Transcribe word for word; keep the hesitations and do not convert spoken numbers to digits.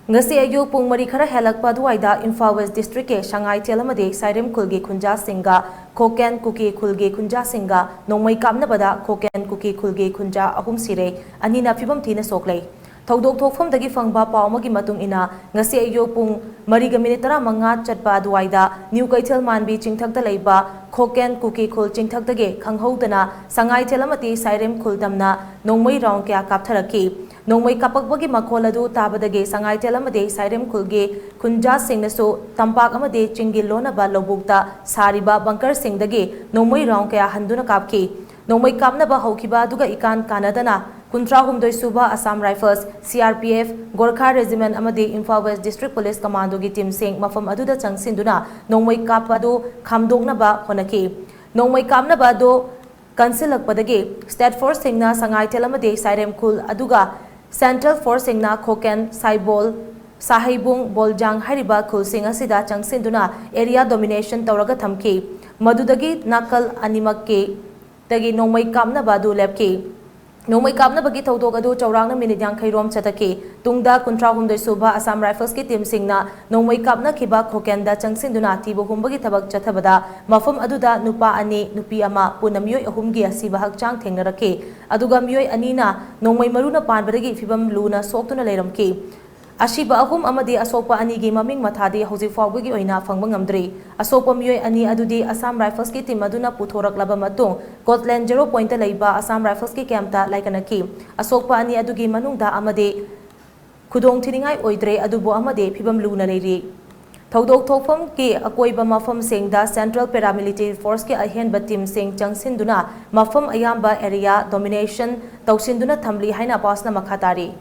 ꯉꯁꯤ ꯑꯌꯨꯛ ꯄꯨꯡ ꯃꯔꯤ ꯈꯔ ꯍꯦꯜꯂꯛꯄ ꯑꯗꯨꯋꯥꯏꯗ ꯏꯝꯐꯥꯜ ꯋꯦꯁ ꯗꯤꯁꯇ꯭ꯔꯤꯛꯀꯤ ꯁꯉꯥꯏꯊꯦꯜ ꯑꯃꯗꯤ ꯁꯥꯏꯔꯦꯝ ꯈꯨꯜꯒꯤ ꯈꯨꯟꯖꯥꯁꯤꯡꯒ ꯈꯣꯀꯦꯟ ꯀꯨꯀꯤ ꯈꯨꯜꯒꯤ ꯈꯨꯟꯖꯥꯁꯤꯡꯒ ꯅꯣꯡꯃꯩ ꯀꯥꯞꯅꯕꯗ ꯈꯣꯀꯦꯟ ꯀꯨꯀꯤ ꯈꯨꯜꯒꯤ ꯈꯨꯟꯖꯥ ꯑꯍꯨꯝ ꯁꯤꯔꯦ, ꯑꯅꯤꯅ ꯐꯤꯕꯝ ꯊꯤꯅ ꯁꯣꯛꯂꯦ꯫ ꯊꯧꯗꯣꯛ ꯊꯣꯛꯐꯝꯗꯒꯤ ꯐꯪꯕ ꯄꯥꯎ ꯑꯃꯒꯤ ꯃꯇꯨꯡ ꯏꯟꯅ, ꯉꯁꯤ ꯑꯌꯨꯛ ꯄꯨꯡ ꯃꯔꯤꯒ ꯃꯤꯅꯤꯠ ꯇꯔꯥꯃꯉꯥ ꯆꯠꯄ ꯑꯗꯨꯋꯥꯏꯗ ꯅ꯭ꯌꯨ ꯀꯩꯊꯦꯜ ꯃꯥꯟꯕꯤ ꯆꯤꯡꯊꯛꯇ ꯂꯩꯕ ꯈꯣꯀꯦꯟ ꯀꯨꯀꯤ ꯈꯨꯜ ꯆꯤꯡꯊꯛꯇꯒꯤ ꯈꯪꯍꯧꯗꯅ ꯁꯉꯥꯏꯊꯦꯜ ꯑꯃꯗꯤ ꯁꯥꯏꯔꯦꯝ ꯈꯨꯜ ꯇꯝꯅ ꯅꯣꯡꯃꯩ ꯔꯥꯎꯟ ꯀꯌꯥ ꯀꯥꯞꯊꯔꯛꯈꯤ꯫ ꯅꯣꯡꯃꯩ ꯀꯥꯞꯄꯛꯄꯒꯤ ꯃꯈꯣꯜ ꯑꯗꯨ ꯇꯥꯕꯗꯒꯤ ꯁꯉꯥꯏꯊꯦꯜ ꯑꯃꯗꯤ ꯁꯥꯏꯔꯦꯝ ꯈꯨꯜꯒꯤ ꯈꯨꯟꯖꯥꯁꯤꯡꯅꯁꯨ ꯇꯝꯄꯥꯛ ꯑꯃꯗꯤ ꯆꯤꯡꯒꯤ ꯂꯣꯟꯅꯕ ꯂꯧꯕꯨꯛꯇ ꯁꯥꯔꯤꯕ ꯕꯪꯀꯔꯁꯤꯡꯗꯒꯤ ꯅꯣꯡꯃꯩ ꯔꯥꯎꯟ ꯀꯌꯥ ꯍꯟꯗꯨꯅ ꯀꯥꯞꯈꯤ꯫ ꯅꯣꯡꯃꯩ ꯀꯥꯞꯅꯕ ꯍꯧꯈꯤꯕ ꯑꯗꯨꯒ ꯏꯀꯥꯟ ꯀꯥꯟꯅꯗꯅ ꯀꯨꯟꯊ꯭ꯔꯥ ꯍꯨꯝꯗꯣꯏ ꯁꯨꯕ Assam rifles, C R P F, Gorkha regiment ꯑꯃꯗꯤ ꯏꯝꯐꯥꯜ ꯋꯦꯁ ꯗꯤꯁꯇ꯭ꯔꯤꯛ ꯄꯨꯂꯤꯁ ꯀꯃꯥꯟꯗꯣꯒꯤ ꯇꯤꯝꯁꯤꯡ ꯃꯐꯝ ꯑꯗꯨꯗ ꯆꯪꯁꯤꯟꯗꯨꯅ ꯅꯣꯡꯃꯩ ꯀꯥꯞꯄ ꯑꯗꯨ ꯈꯥꯝꯗꯣꯛꯅꯕ ꯍꯣꯠꯅꯈꯤ꯫ ꯅꯣꯡꯃꯩ ꯀꯥꯞꯅꯕ ꯑꯗꯨ ꯀꯟꯁꯤꯜꯂꯛꯄꯗꯒꯤ ꯁ꯭ꯇꯦꯠ ꯐꯣꯔꯁꯁꯤꯡꯅ ꯁꯉꯥꯏꯊꯦꯜ ꯑꯃꯗꯤ ꯁꯥꯏꯔꯦꯝ ꯈꯨꯜ, ꯑꯗꯨꯒ ꯁꯦꯟꯇ꯭ꯔꯦꯜ ꯐꯣꯔꯁꯁꯤꯡꯅ ꯈꯣꯀꯦꯟ, ꯁꯥꯏꯕꯣꯜ, ꯁꯥꯍꯩꯕꯨꯡ, ꯕꯣꯜꯖꯥꯡ ꯍꯥꯏꯔꯤꯕ ꯈꯨꯜꯁꯤꯡ ꯑꯁꯤꯗ ꯆꯪꯁꯤꯟꯗꯨꯅ ꯑꯦꯔꯤꯌꯥ ꯗꯣꯃꯤꯅꯦꯁꯟ ꯇꯧꯔꯒ ꯊꯝꯈꯤ꯫ ꯃꯗꯨꯗꯒꯤ ꯅꯥꯀꯜ ꯑꯅꯤꯃꯛꯀꯤ ꯇꯒꯤ ꯅꯣꯡꯃꯩ ꯀꯥꯞꯅꯕ ꯑꯗꯨ ꯂꯦꯞꯈꯤ꯫ ꯅꯣꯡꯃꯩ ꯀꯥꯞꯅꯕꯒꯤ ꯊꯧꯗꯣꯛ ꯑꯗꯨ ꯆꯥꯎꯔꯥꯛꯅ ꯃꯤꯅꯤꯠ ꯌꯥꯡꯈꯩ ꯔꯣꯝ ꯆꯠꯊꯈꯤ꯫ ꯇꯨꯡꯗ ꯀꯨꯟꯊ꯭ꯔꯥ ꯍꯨꯝꯗꯣꯏ ꯁꯨꯕ ꯑꯁꯥꯝ ꯔꯥꯏꯐꯜꯁꯀꯤ ꯇꯤꯝꯁꯤꯡꯅ ꯅꯣꯡꯃꯩ ꯀꯥꯞꯅꯈꯤꯕ ꯈꯣꯀꯦꯟꯗ ꯆꯪꯁꯤꯟꯗꯨꯅ ꯊꯤꯕ ꯍꯨꯝꯕꯒꯤ ꯊꯕꯛ ꯆꯠꯊꯕꯗ ꯃꯐꯝ ꯑꯗꯨꯗ ꯅꯨꯄꯥ ꯑꯅꯤ, ꯅꯨꯄꯤ ꯑꯃ, ꯄꯨꯟꯅ ꯃꯤꯑꯣꯏ ꯑꯍꯨꯝꯒꯤ ꯑꯁꯤꯕ ꯍꯛꯆꯥꯡ ꯊꯦꯡꯅꯔꯛꯈꯤ꯫ ꯑꯗꯨꯒ ꯃꯤꯑꯣꯏ ꯑꯅꯤꯅ ꯅꯣꯡꯃꯩ ꯃꯔꯨꯅ ꯄꯥꯟꯕꯗꯒꯤ ꯐꯤꯕꯝ ꯂꯨꯅ ꯁꯣꯛꯇꯨꯅ ꯂꯩꯔꯝꯈꯤ꯫ ꯑꯁꯤꯕ ꯑꯍꯨꯝ ꯑꯃꯗꯤ ꯑꯁꯣꯛꯄ ꯑꯅꯤꯒꯤ ꯃꯃꯤꯡ ꯃꯊꯥꯗꯤ ꯍꯧꯖꯤꯛ ꯐꯥꯎꯕꯒꯤ ꯑꯣꯏꯅ ꯐꯪꯕ ꯉꯝꯗ꯭ꯔꯤ꯫ ꯑꯁꯣꯛꯄ ꯃꯤꯑꯣꯏ ꯑꯅꯤ ꯑꯗꯨꯗꯤ ꯑꯁꯥꯝ ꯔꯥꯏꯐꯜꯁꯀꯤ ꯇꯤꯝ ꯑꯗꯨꯅ ꯄꯨꯊꯣꯔꯛꯂꯕ ꯃꯇꯨꯡ, ꯀꯣꯠꯂꯦꯟ ꯖꯦꯔꯣ ꯄꯣꯏꯟꯠꯇ ꯂꯩꯕ ꯑꯁꯥꯝ ꯔꯥꯏꯐꯜꯁꯀꯤ ꯀꯦꯝꯞꯇ ꯂꯥꯏꯀꯠꯅꯈꯤ꯫ ꯑꯁꯣꯛꯄ ꯑꯅꯤ ꯑꯗꯨꯒꯤ ꯃꯅꯨꯡꯗ ꯑꯃꯗꯤ ꯈꯨꯗꯣꯡ ꯊꯤꯅꯤꯡꯉꯥꯏ ꯑꯣꯏꯗ꯭ꯔꯦ, ꯑꯗꯨꯕꯨ ꯑꯃꯗꯤ ꯐꯤꯕꯝ ꯂꯨꯅ ꯂꯩꯔꯤ꯫ ꯊꯧꯗꯣꯛ ꯊꯣꯛꯐꯝꯒꯤ ꯑꯀꯣꯏꯕ ꯃꯐꯝꯁꯤꯡꯗ ꯁꯦꯟꯇ꯭ꯔꯦꯜ ꯄꯦꯔꯥꯃꯤꯂꯤꯇꯔꯤ ꯐꯣꯔꯁꯀꯤ ꯑꯍꯦꯟꯕ ꯇꯤꯝꯁꯤꯡ ꯆꯪꯁꯤꯟꯗꯨꯅ ꯃꯐꯝ ꯑꯌꯥꯝꯕ ꯑꯦꯔꯤꯌꯥ ꯗꯣꯃꯤꯅꯦꯁꯟ ꯇꯧꯁꯤꯟꯗꯨꯅ ꯊꯝꯂꯤ ꯍꯥꯏꯅ ꯄꯥꯎꯁꯅ ꯃꯈꯥ ꯇꯥꯔꯤ꯫